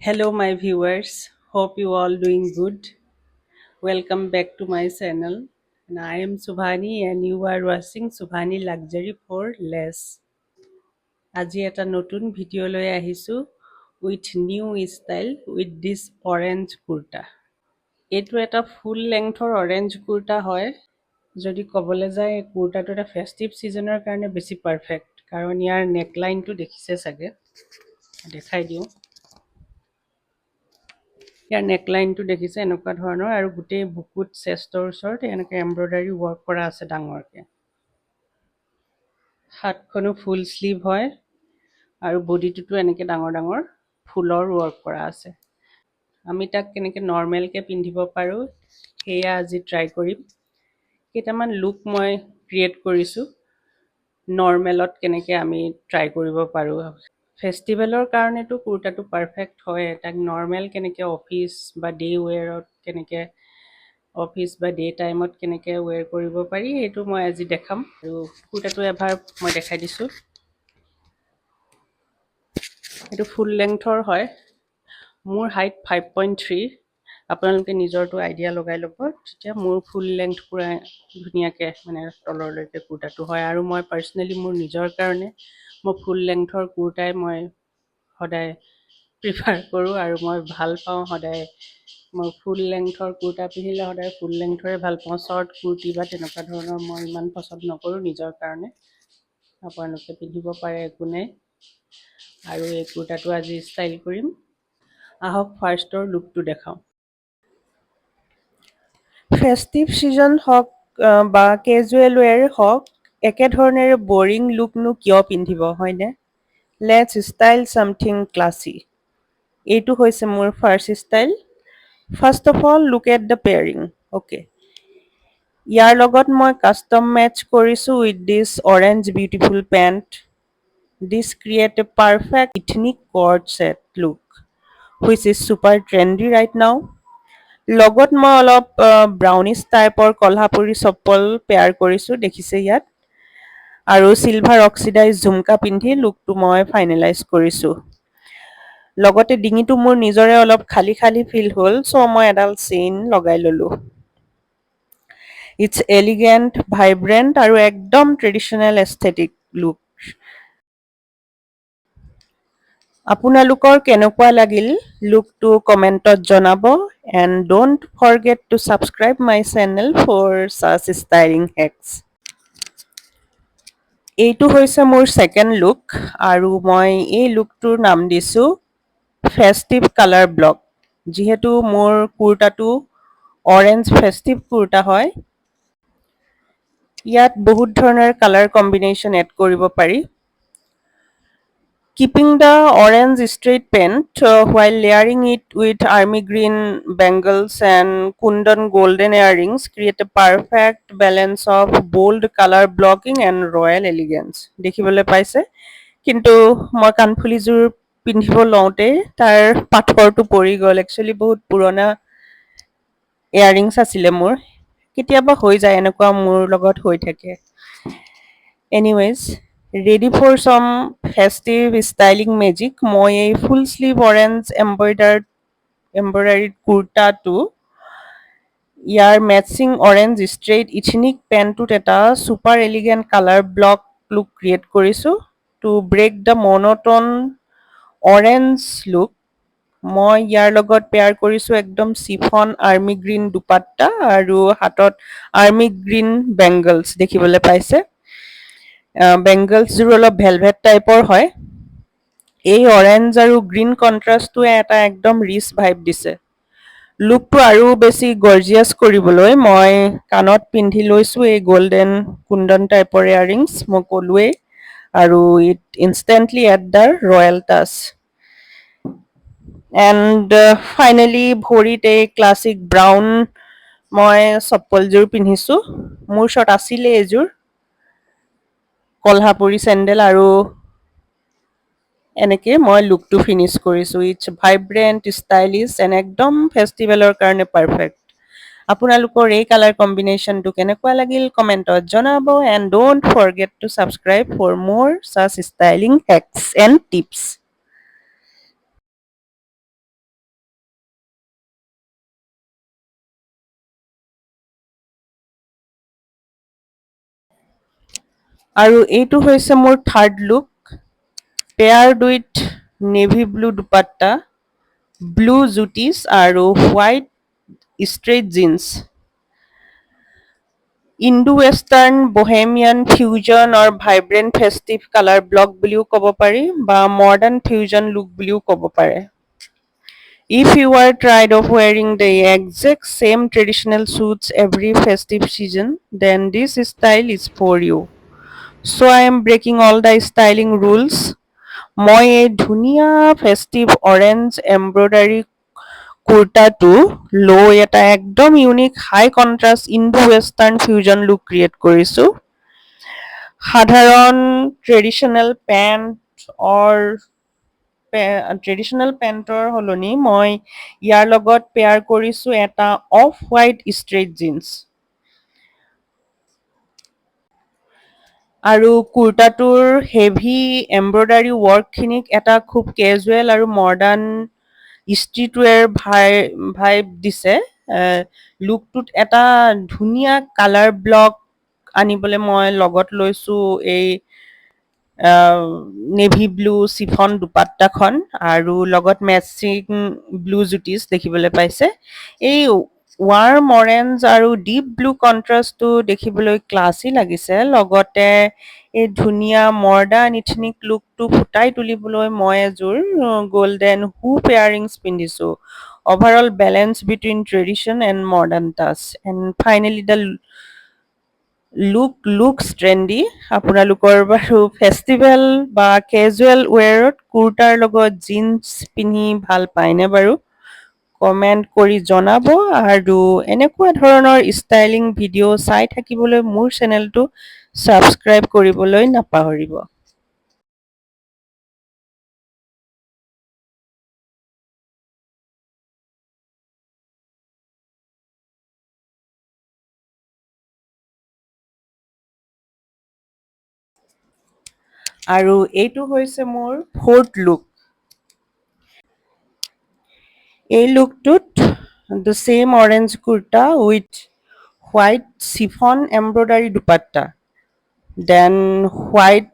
Hello my viewers, hope you all doing good. Welcome back to my channel. And I am Subhani and you are watching Subhani Luxury for Less. আজি এটা নতুন video' লৈ আহিছোঁ with new style with this orange kurta. এইটো এটা ফুল লেংথৰ orange kurta হয়। যদি ক'বলৈ যায়, এই কুৰ্তাটো এটা ফেষ্টিভ ছিজনৰ কাৰণে বেছি পাৰফেক্ট, কাৰণ ইয়াৰ নেকলাইনটো দেখিছে চাগে, দেখাই দিওঁ। ইয়াৰ নেকলাইনটো দেখিছে, এনেকুৱা ধৰণৰ আৰু গোটেই বুকুত, চেষ্টৰ ওচৰত এনেকৈ এম্ব্ৰইডাৰী ৱৰ্ক কৰা আছে ডাঙৰকৈ। হাতখনো ফুল শ্লিভ হয় আৰু বডিটোতো এনেকৈ ডাঙৰ ডাঙৰ ফুলৰ ৱৰ্ক কৰা আছে। আমি তাক কেনেকৈ নৰ্মেলকৈ পিন্ধিব পাৰোঁ, সেয়া আজি ট্ৰাই কৰিম। কেইটামান লুক মই ক্ৰিয়েট কৰিছোঁ, নৰ্মেলত কেনেকৈ আমি ট্ৰাই কৰিব পাৰোঁ। ফেষ্টিভেলৰ কাৰণেতো কুৰ্তাটো পাৰফেক্ট হয়। তাক নৰ্মেল কেনেকৈ অফিচ বা ডে ৱেৰত কেনেকৈ, অফিচ বা ডে টাইমত কেনেকৈ ৱেৰ কৰিব পাৰি, সেইটো মই আজি দেখাম। আৰু কুৰ্তাটো এবাৰ মই দেখাই দিছোঁ। এইটো ফুল লেংথৰ হয়। মোৰ হাইট 5.3। আপোনালোকে নিজৰটো আইডিয়া লগাই ল'ব। তেতিয়া মোৰ ফুল লেংথ পূৰা ধুনীয়াকৈ মানে তললৈকে কুৰ্তাটো হয়। আৰু মই পাৰ্চনেলি মোৰ নিজৰ কাৰণে মই ফুল লেংথৰ কুৰ্তাই মই সদায় প্ৰিফাৰ কৰোঁ আৰু মই ভাল পাওঁ। সদায় মই ফুল লেংথৰ কুৰ্তা পিন্ধিলে সদায় ফুল লেংথৰে ভাল পাওঁ। শ্বৰ্ট কুৰ্তি বা তেনেকুৱা ধৰণৰ মই ইমান পচন্দ নকৰোঁ নিজৰ কাৰণে। আপোনালোকে পিন্ধিব পাৰে, একো নাই। আৰু এই কুৰ্তাটো আজি ষ্টাইল কৰিম। আহক, ফাৰ্ষ্টৰ লুকটো দেখাওঁ। ফেষ্টিভ ছিজন হওক বা কেজুৱেল ৱেৰ হওক, একেধৰণেৰে বৰিং লুকনো কিয় পিন্ধিব, হয়নে? Let's style something classy. এইটো হৈছে মোৰ first style. First of all, look at the pairing. Okay, ইয়াৰ লগত মই কাষ্টম মেটচ কৰিছোঁ with this orange beautiful pant. This create a perfect ethnic co-ord set look, which is super trendy right now. লগত মই অলপ brownies টাইপৰ কলহাপুৰী চপ্পল pair কৰিছোঁ, দেখিছে ইয়াত। আৰু চিলভাৰ অক্সিডাইজ ঝুমকা পিন্ধি লুকটো মই ফাইনেলাইজ কৰিছোঁ। লগতে ডিঙিটো মোৰ নিজৰে অলপ খালী খালী ফিল হ'ল, চ' মই এডাল চেইন লগাই ল'লোঁ। It's elegant, vibrant আৰু একদম ট্ৰেডিশ্যনেল এস্থেটিক লুক। আপোনালোকৰ কেনেকুৱা লাগিল লুকটো, কমেণ্টত জনাব and don't forget to subscribe my channel for such styling hacks. এইটো হৈছে মোৰ ছেকেণ্ড লুক আৰু মই এই লুকটোৰ নাম দিছোঁ ফেষ্টিভ কালাৰ ব্লক। যিহেতু মোৰ কুৰ্তাটো অৰেঞ্জ ফেষ্টিভ কুৰ্তা হয়, ইয়াত বহুত ধৰণৰ কালাৰ কম্বিনেশ্যন এড কৰিব পাৰি। Keeping the orange straight pant while layering it with army green bangles and kundan golden earrings create a perfect balance of bold color blocking and royal elegance. দেখিবলৈ পাইছে, কিন্তু মই কাণফুলিযোৰ পিন্ধিব লওঁতে তাৰ পাথৰটো পৰি গ'ল। একচুৱেলি বহুত পুৰণা ইয়াৰিংছ আছিলে মোৰ। কেতিয়াবা হৈ যায় এনেকুৱা, মোৰ লগত হৈ থাকে। Anyways, ready for some festive styling magic? মই এই ফুল শ্লিভ অৰেঞ্জ এম্ব্ৰইডাৰীড কুৰ্তাটো ইয়াৰ মেটচিং অৰেঞ্জ ষ্ট্ৰেইট ইথনিক পেণ্টটোত এটা super elegant color block look create কৰিছোঁ to break the monotone orange look. মই ইয়াৰ লগত পেয়াৰ কৰিছোঁ একদম চিফন আৰ্মি গ্ৰীণ দুপাট্টা আৰু হাতত আৰ্মি গ্ৰীণ বেংগলছ। দেখিবলৈ পাইছে, বেংগলছযোৰ অলপ ভেলভেট টাইপৰ হয়। এই অৰেঞ্জ আৰু গ্ৰীণ কণ্ট্ৰাষ্টটোৱে এটা একদম ৰিচ ভাইব দিছে। লুকটো আৰু বেছি গৰ্জিয়াছ কৰিবলৈ মই কাণত পিন্ধি লৈছোঁ এই গল্ডেন কুন্দন টাইপৰ ইয়াৰিংছ, মই ক'লোৱেই, আৰু it instantly add the royal touch. And finally ভৰিত এই ক্লাছিক ব্ৰাউন মই চপ্পলযোৰ পিন্ধিছোঁ। মোৰ ওচৰত আছিলে এইযোৰ কলহাপুৰী চেণ্ডেল আৰু এনেকে মই লুকটো ফিনিছ কৰিছোঁ। It's vibrant, stylish and একদম ফেষ্টিভেলৰ কাৰণে পাৰফেক্ট। আপোনালোকৰ এই কালাৰ কম্বিনেশ্যনটো কেনেকুৱা লাগিল, কমেণ্টত জনাব and don't forget to subscribe for more such styling hacks and tips. আৰু এইটো হৈছে মোৰ third look, paired with navy blue dupatta, blue jutis আৰু white straight jeans. Indo Western bohemian fusion or vibrant festive colour block বুলিও ক'ব পাৰি বা modern fusion look বুলিও ক'ব পাৰে। If you are tired of wearing the exact same traditional suits every festive season, then this style is for you. So I am breaking all the styling rules. মই এই ধুনীয়া festive orange embroidery কুৰ্তাটো লৈ এটা একদম unique, high contrast Indo Western fusion look create কৰিছোঁ। সাধাৰণ traditional pant অৰ traditional পেণ্টৰ সলনি মই ইয়াৰ লগত পেয়াৰ কৰিছোঁ এটা অফ হোৱাইট ষ্ট্ৰেইট জিন্স। আৰু কুৰ্তাটোৰ হেভি এম্ব্ৰইডাৰী ৱৰ্কখিনিক এটা খুব কেজুৱেল আৰু মডাৰ্ণ ষ্ট্ৰীট ৱেৰ ভাইব দিছে। লুকটোত এটা ধুনীয়া কালাৰ ব্লক আনিবলৈ মই লগত লৈছোঁ এই নেভি ব্লু চিফন দুপাট্টাখন আৰু লগত মেচিং ব্লু জুতিছ দেখিবলৈ পাইছে। এই ৱাৰ্ম অৰেঞ্জ আৰু ডিপ ব্লু কণ্ট্ৰাষ্টটো দেখিবলৈ ক্লাছী লাগিছে। লগতে এই ধুনীয়া মডাৰ্ণ ইথনিক লুকটো ফুটাই তুলিবলৈ মই এযোৰ গল্ডেন হুপ ইয়াৰিংছ পিন্ধিছোঁ। Overall balance between tradition and modern touch, and finally the look looks trendy. আপোনালোকৰ বাৰু ফেষ্টিভেল বা কেজুৱেল ৱেৰত কুৰ্তাৰ লগত জিন্স পিন্ধি ভাল পায়নে বাৰু? কমেণ্ট কৰি জনাব আৰু এনেকুৱা ধৰণৰ ষ্টাইলিং ভিডিঅ' চাই থাকিবলৈ মোৰ চেনেলটো ছাবস্ক্ৰাইব কৰিবলৈ নাপাহৰিব। আৰু এইটো হৈছে মোৰ ফ'ৰ্থ লুক। এই লুকটোত the same orange kurta with white chiffon embroidery dupatta, then white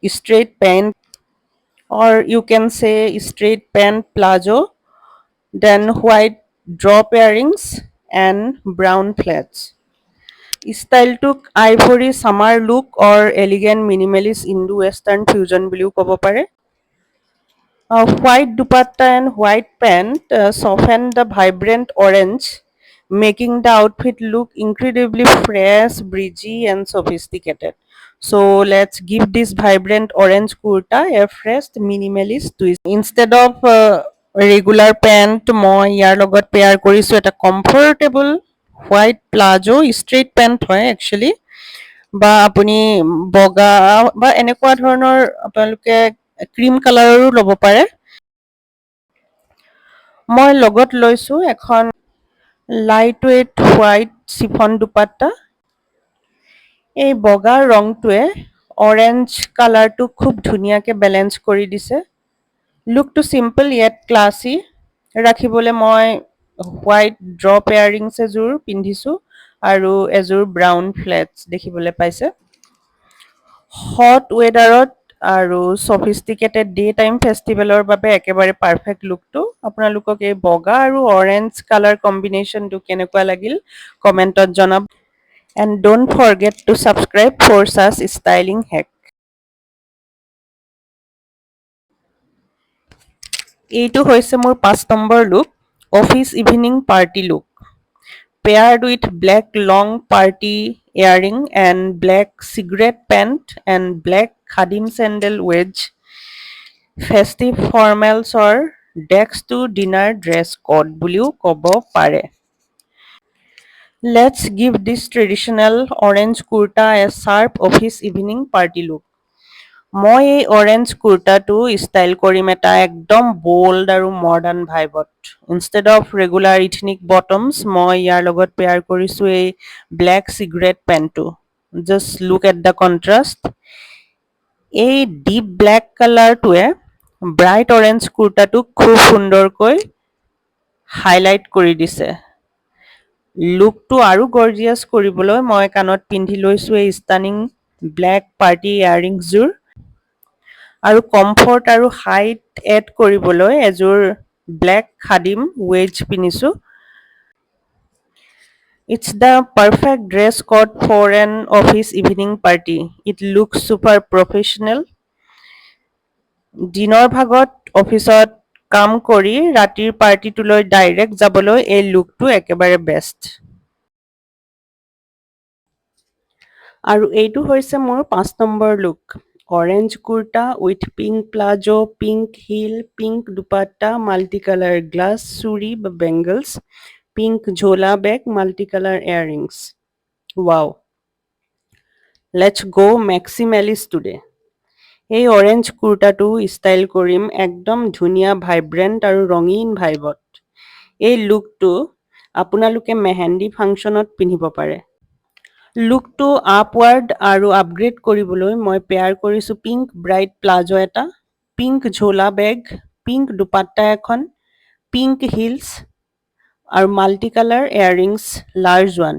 straight pant or you can say straight pant palazzo, then white drop earrings and brown flats. ষ্টাইলটোক ivory summer look or elegant minimalist Indo Western fusion বুলিও ক'ব পাৰে। White dupatta and white pant soften the vibrant orange, making the outfit look incredibly fresh, breezy and sophisticated. So let's give this vibrant orange kurta a fresh minimalist twist. Instead of regular pant, মই ইয়াৰ লগত pair কৰিছোঁ এটা comfortable white palazzo, straight pant হয় actually, বা আপুনি বগা বা এনেকুৱা ধৰণৰ আপোনালোকে ক্ৰীম কালাৰৰো ল'ব পাৰে। মই লগত লৈছোঁ এখন light weight white chiffon dupatta. এই বগা ৰংটোৱে অৰেঞ্জ কালাৰটো খুব ধুনীয়াকৈ বেলেঞ্চ কৰি দিছে। লুকটো চিম্পল য়েট ক্লাছী ৰাখিবলৈ মই হোৱাইট ড্ৰপ ইয়াৰিংছ এযোৰ পিন্ধিছোঁ আৰু এযোৰ ব্ৰাউন ফ্লেটছ দেখিবলৈ পাইছে। হট ৱেডাৰত আৰু চফিষ্টিকেটেড ডে টাইম ফেষ্টিভেলৰ বাবে একেবাৰে পাৰফেক্ট লুকটো। আপোনালোকক এই বগা আৰু অৰেঞ্জ কালাৰ কম্বিনেশ্যনটো কেনেকুৱা লাগিল কমেণ্টত জনাব and don't forget to subscribe for such styling hack. এইটো হৈছে মোৰ 5 number look, office evening party look, paired with black long party earring and black cigarette pant and black khadim sandal wedge, festive formals or desk to dinner dress code বুলিও ক'ব পাৰে। Let's give this traditional orange kurta a sharp office evening party look. মই এই orange কুৰ্তাটো style কৰিম এটা একদম bold আৰু modern ভাইবত। Instead of regular ethnic bottoms, মই ইয়াৰ লগত পেয়াৰ কৰিছোঁ এই ব্লেক চিগাৰেট পেণ্টটো। Just look at the contrast. এই ডিপ ব্লেক কালাৰটোৱে ব্ৰাইট অৰেঞ্জ কুৰ্তাটোক খুব সুন্দৰকৈ হাইলাইট কৰি দিছে। লুকটো আৰু গৰ্জিয়াছ কৰিবলৈ মই কাণত পিন্ধি লৈছোঁ এই ষ্টানিং ব্লেক পাৰ্টি ইয়াৰৰিংছযোৰ আৰু কমফৰ্ট আৰু হাইট এড কৰিবলৈ এযোৰ ব্লেক খাদিম ৱেজ পিন্ধিছোঁ। It's the perfect dress code for an office evening party. It look super professional. দিনৰ ভাগত অফিচত কাম কৰি ৰাতিৰ পাৰ্টিটোলৈ ডাইৰেক্ট যাবলৈ এই লুকটো একেবাৰে বেষ্ট। আৰু এইটো হৈছে মোৰ 5 number look. Orange kurta with pink palazzo, pink heel, pink dupatta, multi colour glass চুৰি বা বেংগলছ, পিংক ঝোলা bag, multi colour earrings. Wow, let's go maximalist today. এই অৰেঞ্জ কুৰ্তাটো ষ্টাইল কৰিম একদম ধুনীয়া, ভাইব্ৰেণ্ট আৰু ৰঙীন ভাইবত। এই লুকটো আপোনালোকে মেহেন্দি ফাংচনত পিন্ধিব পাৰে। লুকটো আপৱাৰ্ড আৰু আপগ্ৰেড কৰিবলৈ মই পেয়াৰ কৰিছোঁ পিংক ব্ৰাইট প্লাজো এটা, পিংক ঝোলা বেগ, পিংক দুপাট্টা এখন, পিংক হিলছ আৰু multi colour earrings, large one.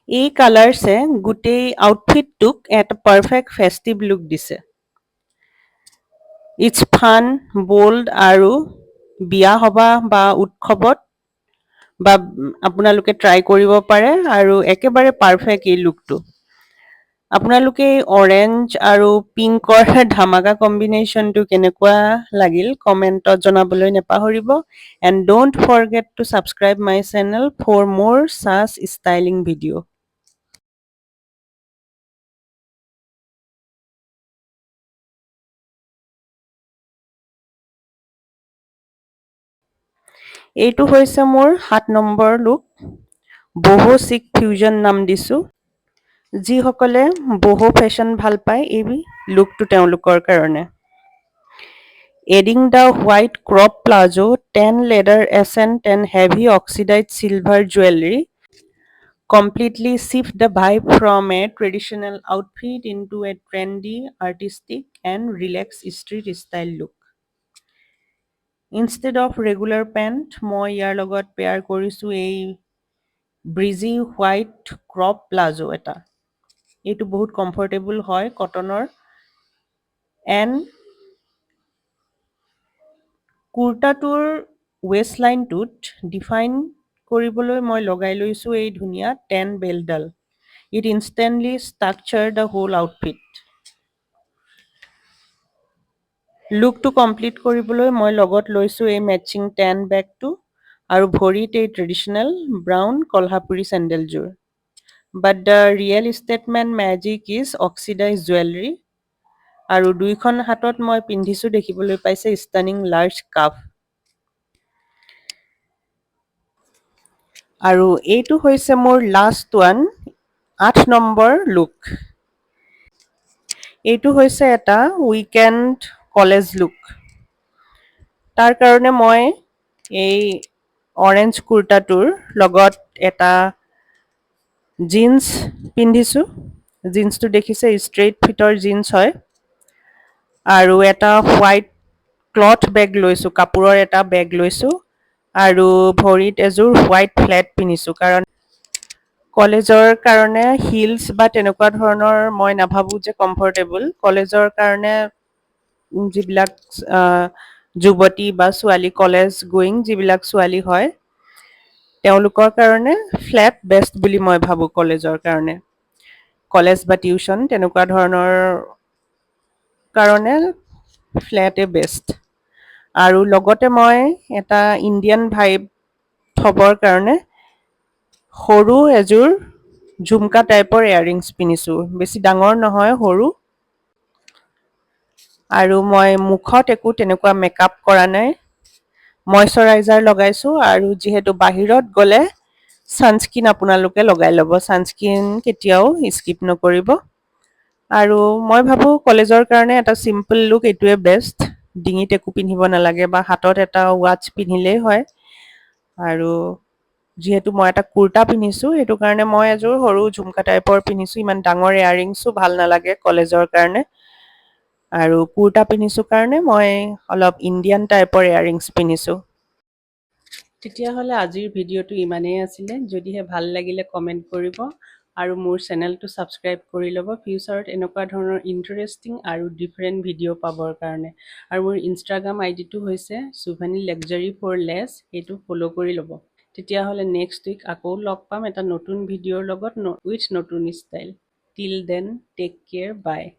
এই কালাৰ্ছে গোটেই আউটফিটটোক এটা পাৰফেক্ট ফেষ্টিভ লুক দিছে। It's fun, bold আৰু বিয়া সবাহ বা উৎসৱত বা আপোনালোকে ট্ৰাই কৰিব পাৰে আৰু একেবাৰে পাৰফেক্ট এই লুকটো। আপোনালোকে এই অৰেঞ্জ আৰু পিংকৰ ধামাকা কম্বিনেশ্যনটো কেনেকুৱা লাগিল, কমেণ্টত জনাবলৈ নাপাহৰিব and don't forget to subscribe my channel for more such styling video. এইটো হৈছে মোৰ 7 নম্বৰ লুক। বহো চিক ফিউজন নাম দিছোঁ। যিসকলে বহো ফেশ্বন ভাল পায়, এই লুকটো তেওঁলোকৰ কাৰণে। Adding the white crop palazzo, tan leather accent and heavy oxidized silver jewellery completely shift the vibe from a traditional outfit into a trendy, artistic and relaxed street style look. Instead of regular pant, মই ইয়াৰ লগত pair কৰিছোঁ এই ব্ৰিজি white crop palazzo এটা। এইটো বহুত comfortable হয়, কটনৰ। And কুৰ্তাটোৰ ৱেষ্ট লাইনটোত ডিফাইন কৰিবলৈ মই লগাই লৈছোঁ এই ধুনীয়া টেন বেল্টডাল। It instantly structure the whole outfit. লুকটো complete কৰিবলৈ মই লগত লৈছোঁ এই মেটচিং টেন বেগটো আৰু ভৰিত এই ট্ৰেডিশ্যনেল ব্ৰাউন কলহাপুৰী চেণ্ডেলযোৰ। But the real statement magic is oxidize jewellery আৰু দুইখন হাতত মই পিন্ধিছোঁ, দেখিবলৈ পাইছে, ষ্টানিং লাৰ্জ কাফ। আৰু এইটো হৈছে মোৰ লাষ্ট ওৱান, 8 নম্বৰ লুক। এইটো হৈছে এটা উইকেণ্ড কলেজ লুক। তাৰ কাৰণে মই এই অৰেঞ্জ কুৰ্তাটোৰ লগত এটা জিন্স পিন্ধিছোঁ। জিন্সটো দেখিছে, ষ্ট্ৰেইট ফিটৰ জিন্স হয়। আৰু এটা হোৱাইট ক্লথ বেগ লৈছোঁ, কাপোৰৰ এটা বেগ লৈছোঁ আৰু ভৰিত এযোৰ হোৱাইট ফ্লেট পিন্ধিছোঁ, কাৰণ কলেজৰ কাৰণে হিলছ বা তেনেকুৱা ধৰণৰ মই নাভাবোঁ যে কমফৰ্টেবল। কলেজৰ কাৰণে যিবিলাক যুৱতী বা ছোৱালী, কলেজ গোয়িং যিবিলাক ছোৱালী হয়, তেওঁলোকৰ কাৰণে ফ্লেট বেষ্ট বুলি মই ভাবোঁ। কলেজৰ কাৰণে, কলেজ বা টিউশ্যন তেনেকুৱা ধৰণৰ কাৰণে ফ্লেটে বেষ্ট। আৰু লগতে মই এটা ইণ্ডিয়ান ভাইব থ'বৰ কাৰণে সৰু এযোৰ ঝুমকা টাইপৰ এয়াৰিংছ পিন্ধিছোঁ। বেছি ডাঙৰ নহয়, সৰু। আৰু মই মুখত একো তেনেকুৱা মেকআপ কৰা নাই, মইশ্চাৰাইজাৰ লগাইছোঁ। আৰু যিহেতু বাহিৰত গ'লে ছানস্ক্ৰীন আপোনালোকে লগাই ল'ব, ছানস্ক্ৰীন কেতিয়াও স্কিপ নকৰিব। আৰু মই ভাবোঁ কলেজৰ কাৰণে এটা চিম্পল লুক এইটোৱে বেষ্ট। ডিঙিত একো পিন্ধিব নালাগে বা হাতত এটা ৱাটচ পিন্ধিলেই হয়। আৰু যিহেতু মই এটা কুৰ্তা পিন্ধিছোঁ, সেইটো কাৰণে মই এযোৰ সৰু ঝুমকা টাইপৰ পিন্ধিছোঁ। ইমান ডাঙৰ এয়াৰিংছো ভাল নালাগে কলেজৰ কাৰণে। আৰু কুৰ্তা পিন্ধিছোঁ কাৰণে মই অলপ ইণ্ডিয়ান টাইপৰ এয়াৰিংছ পিন্ধিছোঁ। তেতিয়াহ'লে আজিৰ ভিডিঅ'টো ইমানেই আছিলে। যদিহে ভাল লাগিলে কমেণ্ট কৰিব। আৰু মোৰ চেনেলটো ছাবস্ক্ৰাইব কৰি ল'ব, ফিউচাৰত এনেকুৱা ধৰণৰ ইণ্টাৰেষ্টিং আৰু ডিফাৰেণ্ট ভিডিঅ' পাবৰ কাৰণে। আৰু মোৰ ইনষ্টাগ্ৰাম আইডিটো হৈছে চুভানী লাক্সাৰী ফৰ লেছ, সেইটো ফ'ল' কৰি ল'ব। তেতিয়াহ'লে নেক্সট উইক আকৌ লগ পাম এটা নতুন ভিডিঅ'ৰ লগত, উইথ নতুন style. Till then, take care, bye.